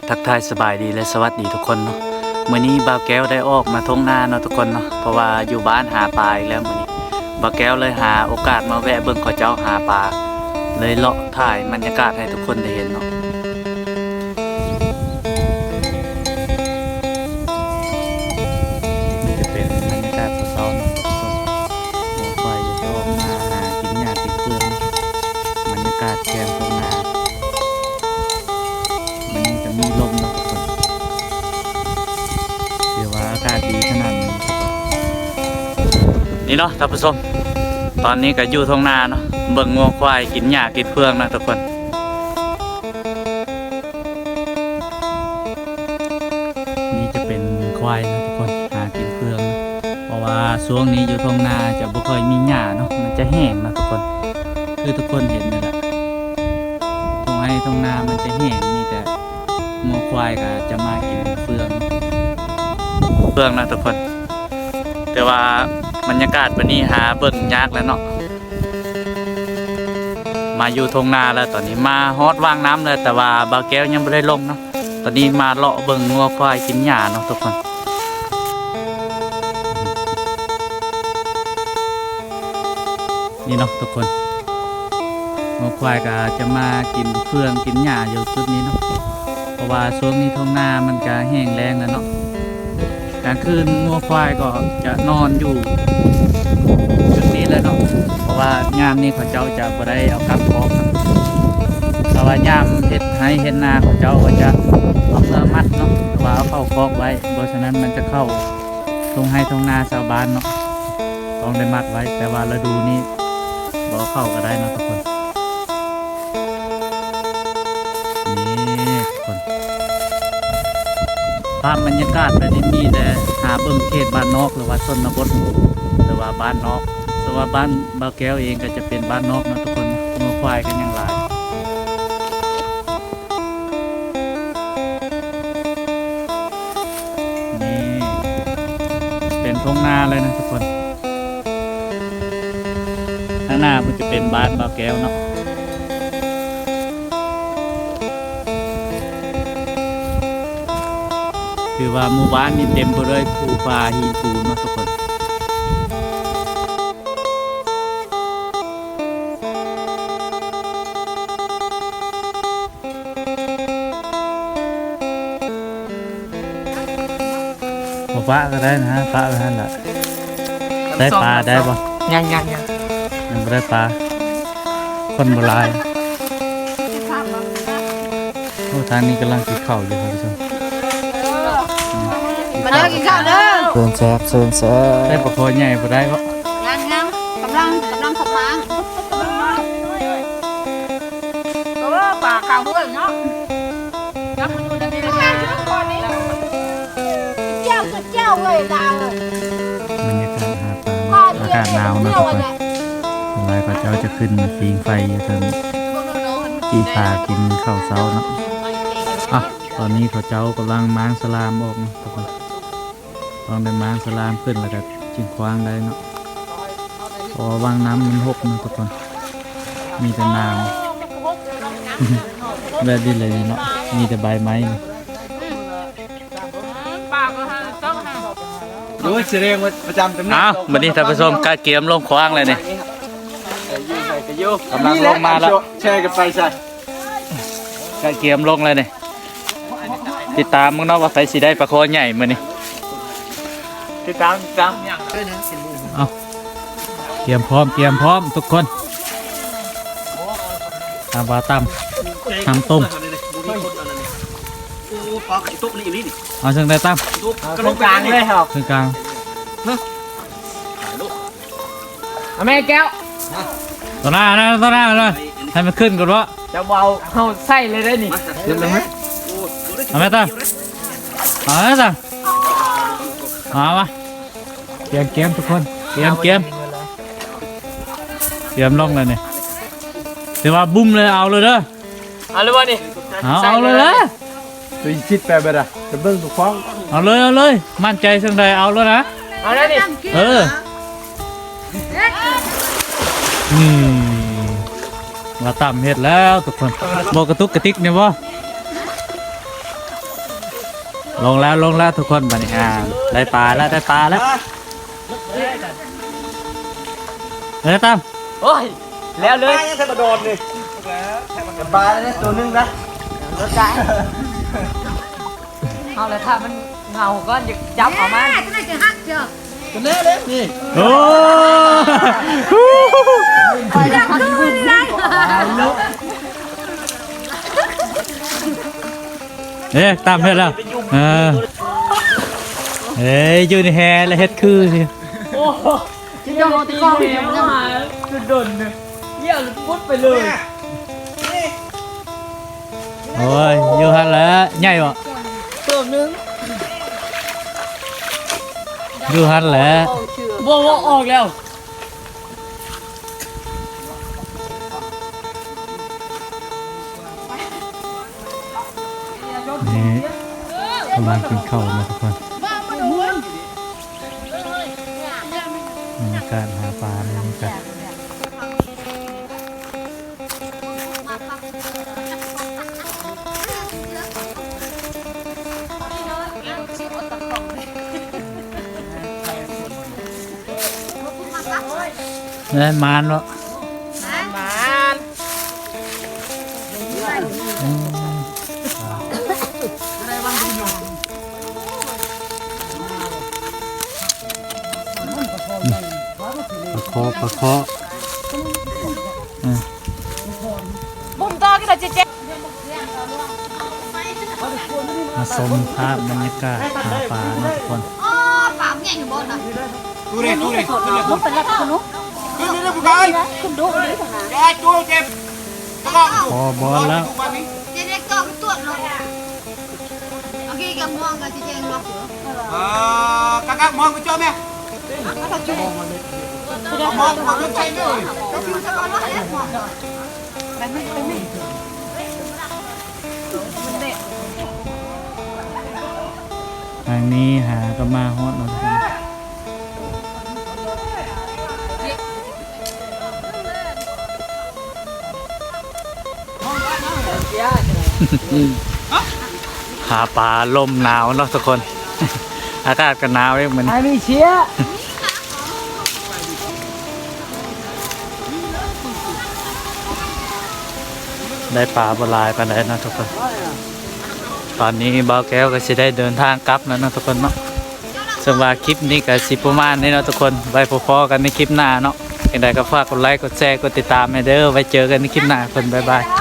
ທັກທາຍສະບາຍດີ ແລະ ສະຫວັດດີທຸກຄົນເນາະ. ມື້ນີ້ບ່າວແກ້ວໄດ້ອອກມາທົ່ງນາເນາະທຸກຄົນເນາະ, ເພາະວ່າຢູ່ບ້ານຫາປາອີກແລ້ວມື້ນີ້. ບ່າວແກ້ວເລີຍຫາໂອກາດມາແວະເບິ່ງເຂົາເຈົ້າຫາປາ, ເລີຍເລາະຖ່າຍບັນຍາກາດໃຫ້ທຸກຄົນໄດ້ເຫັນເນາະ. ນີ້ຈະເປັນບັນຍາກາດເຊົ້າໆເນາະ, ງົວຄວາຍຈະອອກມາຫາກິນຫຍ້າກິນເຟືອງ, ບັນຍາກາດແຄມທົ່ງນາ. ມື້ນີ້ກະມີລົມເນາະທຸກຄົນ, ຖືວ່າອາກາດດີຂະໜາດນີ້. ນີ້ເນາະທ່ານຜູ້ຊົມ, ຕອນນີ້ກະຢູ່ທົ່ງນາເນາະ, ເບິ່ງງົວຄວາຍກິນຫຍ້າກິນເຟືອງເນາະທຸກຄົນ. ນີ້ຈະເປັນຄວາຍເນາະທຸກຄົນ, ຫາກິນເຟືອງ, ເພາະວ່າຊ່ວງນີ້ຢູ່ທົ່ງນາຈະບໍ່ຄ່ອຍມີຫຍ້າເນາະ, ມັນຈະແຫ້ງເນາະທຸກຄົນ. ຄືທຸກຄົນເຫັນນີ້ແຫຼະ, ທົ່ງໄຮ່ທົ່ງນາມັນຈະແຫ້ງ, ມີແຕ່ງົວຄວາຍກະຈະມາກິນເຟືອງ, ເຟືອງເນາະທຸກຄົນ. ແຕ່ວ່າບັນຍາກາດບາດນີ້ຫາເບິ່ງຍາກແລ້ວເນາະ. ມາຢູ່ທົ່ງນາແລ້ວ, ຕອນນີ້ມາຮອດຫວ່າງນ້ຳແລ້ວ, ແຕ່ວ່າບ່າວແກ້ວຍັງບໍ່ໄດ້ລົງເນາະ. ຕອນນີ້ມາເລາະເບິ່ງງົວຄວາຍກິນຫຍ້າເນາະທຸກຄົນ. ນີ້ເນາະທຸກຄົນ, ງົວຄວາຍກະຈະມາກິນເຟືອງກິນຫຍ້າຢູ່ຈຸດນີ້ເນາະ, ເພາະວ່າຊ່ວງນີ້ທົ່ງນາມັນກະແຫ້ງແລ້ງແລ້ວເນາະ. ກາງຄືນງົວຄວາຍກໍຈະນອນຢູ່ຈຸດນີ້ແຫຼະເນາະ, ເພາະວ່າຍາມນີ້ເຂົາເຈົ້າຈະບໍ່ໄດ້ເອົາກັບຄອກ. ຖ້າວ່າຍາມເຮັດໄຮ່ເຮັດນາ ເຂົາເຈົ້າກໍຈະເອົາເມືອມັດເນາະ, ຫຼືວ່າເອົາເຂົ້າຄອກໄວ້, ບໍ່ສະນັ້ນມັນຈະເຂົ້າທົ່ງໄຮ່ທົ່ງນາຊາວບ້ານເນາະ, ຕ້ອງໄດ້ມັດໄວ້. ແຕ່ວ່າລະດູນີ້ບໍ່ເຂົ້າກໍໄດ້ເນາະທຸກຄົນ. ນີ້ທຸກຄົນ, ພາບບັນຍາກາດແບບນີ້ມີແຕ່ຫາເບິ່ງເຂດບ້ານນອກ ຫຼືວ່າຊົນນະບົດ ຫຼືວ່າບ້ານນອກ. ແຕ່ວ່າບ້ານບ່າວແກ້ວເອງກໍຈະເປັນບ້ານນອກເນາະທຸກຄົນ, ງົວຄວາຍກໍຍັງຫຼາຍ. ນີ້ເປັນທົ່ງນາເລີຍນະທຸກຄົນ. ທາງໜ້າພຸ້ນຈະເປັນບ້ານບ່າວແກ້ວເນາະ. ຖືວ່າໝູ່ບ້ານນີ້ເຕັມໄປດ້ວຍພູຜາຫີນປູນເນາະທຸກຄົນ. ບໍ່ປະກໍໄດ້ນະ, ປະໄວ້ຫັ້ນລະ. ໄດ້ປາໄດ້ບໍ່? ຍັງ ຍັງ ຍັງ ຍັງບໍ່ໄດ້ປາ, ຄົນບໍ່ຫຼາຍ. ໂອ້ ທາງນີ້ກຳລັງກິນເຂົ້າຢູ່ທ່ານຜູ້ຊົມ. ມາເດີ ກິນເຂົ້າເດີ. ເຊີນແຊບ ເຊີນແຊບ. ໄດ້ປາຄໍໃຫຍ່ບໍ່ໄດ້ບໍ່? ຍັງ ຍັງ ກຳລັງ ກຳລັງສະມາງ. ໂອ້ ປາຄາຫ້ວຍເນາະ. ຈັບມັນຢູ່ໃນນີ້ແຫຼະ. ເຈົ້າ ເຈົ້າເອີຍ ລາວເອີຍ. ບັນຍາກາດຫາປາ, ອາກາດໜາວເນາະທຸກຄົນ. ສ່ວນຫຼາຍເຂົາເຈົ້າຈະຂຶ້ນປີ້ງໄຟຢູ່ເທິງ ຈີ່ຝາກິນເຂົ້າເຊົ້າເນາະ. ອ່ະ ຕອນນີ້ເຂົາເຈົ້າກຳລັງມ້າງສະລາມອອກເນາະທຸກຄົນ. ຕ້ອງໄດ້ມ້າງສະລາມຂຶ້ນ ແລ້ວກໍຈຶ່ງຂວ້າງໄດ້ເນາະ, ເພາະວ່າຫວ່າງນ້ຳມັນຫົກເນາະທຸກຄົນ. ມີແຕ່ນ້ຳ ແບບນີ້ເລີຍເນາະ, ມີແຕ່ໃບໄມ້. ໂອ້ຍ ສະແດງວ່າປະຈຳຕຳແໜ່ງ. ອ້າວ ບັດນີ້ທ່ານຜູ້ຊົມ ກະກຽມລົງຂວ້າງແລ້ວນີ້, ກຳລັງລົງມາແລ້ວ. ແຊກັນໄປຊະ. ກະກຽມລົງແລ້ວນີ້, ຕິດຕາມເບິ່ງເນາະວ່າໃຜຊິໄດ້ປາຄໍໃຫຍ່ມື້ນີ້. ຕິດຕາມ ຕິດຕາມ. ເອົາ ກຽມພ້ອມ ກຽມພ້ອມທຸກຄົນ. ຕາມວ່າຕຳ ຕຳຕົ້ມ. ໂອ້ ປາກະຕິຕົກນີ້ອີ່ຫຼີນີ້. ເອົາເຊິ່ງໃດຕຳ? ຕົກກະລົງກາງເລີຍເຮົາ. ເຊິ່ງກາງ. ເອົາແມ່ແກ້ວ ຕໍ່ໜ້າ ຕໍ່ໜ້າ ຕໍ່ໜ້າ ໃຫ້ມັນຂຶ້ນກ່ອນເນາະ. ຈະເວົ້າເຮົາໃສ່ເລີຍໄດ໋ນີ້. ຂຶ້ນແລ້ວ. ເອົາແມ່ຕາ ເອົາແມ່ຕາ ເອົາມາ. ກຽມ ກຽມທຸກຄົນ ກຽມ ກຽມ ກຽມລົງແລ້ວນີ້. ຖືວ່າບຸ້ມເລີຍ ເອົາເລີຍເດີ. ເອົາເລີຍບໍ່ນີ້? ເອົາ ເອົາເລີຍແຫຼະ. ໂຕຊິຊິດແປບໃດລະ ຈະເບິ່ງຕົວຂອງ. ເອົາເລີຍ ເອົາເລີຍ ໝັ້ນໃຈສ່ຳໃດເອົາໂລດນະ. ເອົາເລີຍນີ້. ເອີ ນີ້ ລາວຕຳເຮັດແລ້ວທຸກຄົນ. ບໍ່ກະຕຸກກະຕິກນີ້ບໍ່? ລົງແລ້ວ ລົງແລ້ວທຸກຄົນ ບັດນີ້ ອ່າ ໄດ້ປາແລ້ວ ໄດ້ປາແລ້ວ ເອີ ຕາມ ໂອ້ຍ ແລ້ວເລີຍ ປາຍັງໃສ່ມາດອນນີ້ ປາແລ້ວໂຕໜຶ່ງນະ ເອົາລະ ຖ້າມັນເຫງົາກ່ອນ ຢາກຈັບເອົາມາ ແນ່ ຈະໄດ້ຊິຮັກເຈົ້າ ກໍແນ່ເດ້ນີ້ ໂອ້ ຢາກຄືນໄດ້ ເອີ ຕາມເຮັດແລ້ວ ເອີ ເອີ ຢູ່ໃນແຮ່ແລ້ວເຮັດຄື ໂອ້ ຈະເອົາແຕ່ກ້ອງ ຈະດົນ ເອີ ປຸດໄປເລີຍ ໂອ້ຍ ຢູ່ຫັ້ນແຫຼະ ໃຫຍ່ບໍ່ ເຕີມໜຶ່ງ ຢູ່ຫັ້ນແຫຼະ ບໍ່ ບໍ່ອອກແລ້ວ ນີ້ກຳລັງກິນເຂົ້າເນາະທຸກຄົນ ບັນຍາກາດຫາປາ ບັນຍາກາດ ໄດ້ໝານບໍ່ ໝານ ອືມ ປາຄໍ່ ປາຄໍ່ ເອີ ບຸ້ມຕໍ່ກໍໄດ້ເຈ ມາຊົມພາບບັນຍາກາດຫາປາເນາະທຸກຄົນ ອໍ ປາໃຫຍ່ຢູ່ບໍ່ນະ ຕູເດ້ ຕູເດ້ ຂຶ້ນເລີຍ ລົງໄປແລ້ວ ຂຶ້ນເດີ ຂຶ້ນດຸດີຫັ້ນນະ ຢ່າຈູເຈັບ ພໍບອນແລ້ວ ເຈເລັກຕໍ່ຄືຕົວະເນາະ ໂອເຄ ກະມ່ວງກະຊິແຈ້ງລັອກຢູ່ ເອີ ກະກະມ່ວງໄປເຈາະແມ່ ກະກະມ່ວງ ມ່ວງໄປເຈາະເລີຍ ກະຄືສະກອນລັອກແລ້ວ ທາງນີ້ຫາກໍມາຮອດເນາະ ຫາປາລົມໜາວເນາະທຸກຄົນ ອາກາດກໍໜາວເດ້ມື້ນີ້ ໄດ້ປາບໍ່ຫຼາຍປານໃດເນາະທຸກຄົນ ຕອນນີ້ບ່າວແກ້ວກໍຊິໄດ້ເດີນທາງກັບແລ້ວເນາະທຸກຄົນເນາະ ເຊິ່ງວ່າຄລິບນີ້ກໍຊິປະມານນີ້ເນາະທຸກຄົນ ໄວ້ພໍ້ໆກັນໃນຄລິບໜ້າເນາະ ຈັ່ງໃດກໍຝາກກົດໄລ ກົດແຊ ກົດຕິດຕາມໃຫ້ເດີ ໄວ້ເຈີກັນໃນຄລິບໜ້າທຸກຄົນ ບາຍບາຍ.